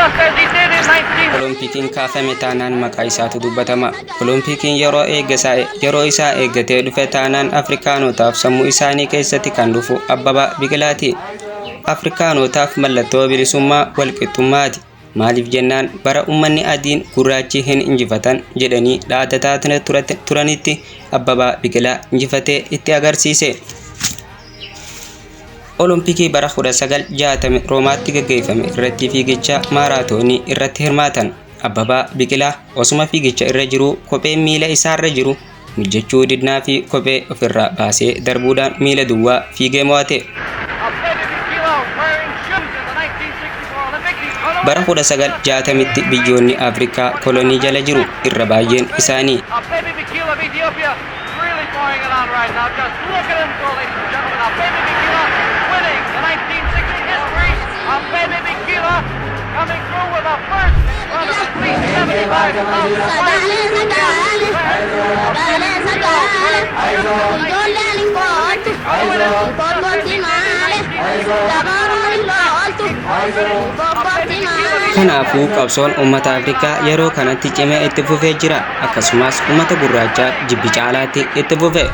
Just as he did in 19. Olompikiin kaafame taanaan maqaa isaatu dubbatama. Olompikiin yeroo isaa eeggatee dhufe taanaan Afrikaanotaaf sammuu isaanii keessatti kan dhufu Abbabaa Biqilaati. Afrikaanotaaf mallattoo bilisummaa walqixxummaati. Maaliif jennaan, bara ummanni adiin gurraachi hin injifatan jedhanii dhaadataa turanitti Abbabaa Biqilaa injifatee itti agarsiise. Olompikii bara 1960 Roomaatti gaggeeffame irratti fiigicha maaraatoonii irratti hirmaatan. Abbabaa Biqilaa osuma fiigicha irra jiruu kopheen miila isaarra jiru mijjachuu didnaa fi kophee ofirraa baasee darbuudhaan miila duwwaa fiigee mo'ate. Abebe Bikila wearing shoes in the 1964 Olympics. He's gonna Bara 1960tti biyyoonni Afrikaa kolonii jala jiru irra baay'een isaanii. Abebe Bikila of Ethiopia really pouring it on right now. Just look at him go, ladies and gentlemen. Abebe Bikila winning the 1960 history. Abebe Bikila coming through with a first in front of at least 75,000. Sagalee, sagalee, sagalee, sagalee, ijoolleen hin kooltu, bobbootti maale, dabaroon hin looltu, bobbootti maale. Kanaafuu qabsoon uummata Afrikaa yeroo kanatti cimee itti fufee jira. Akkasumas uummata gurraachaa jibbi caalaatti itti fufe.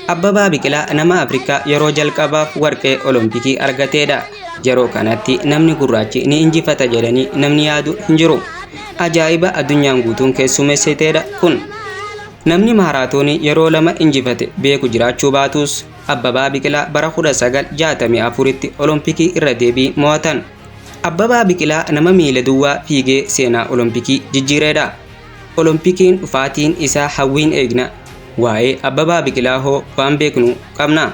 Abbabaa Biqilaa nama Afrikaa yeroo jalqabaaf warqee Olompikii argateedha. Yeroo kanatti namni gurraachi ni injifata jedhanii namni yaadu hin jiru. Ajaa'iba addunyaan guutuun keessummeessiteedha kun. Namni maaraatoonii yeroo lama injifate beeku jiraachuu baatus, Abbabaa Biqilaa bara 1964tti Olompikii irra deebii mo'atan. Abbabaa Biqilaa nama miila duwwaa fiigee seenaa Olompikii jijjiireedha. Olompikiin dhufaatiin isaa hawwiin eegna. Waa'ee Abbabaa Biqilaa hoo waan beeknu qabna.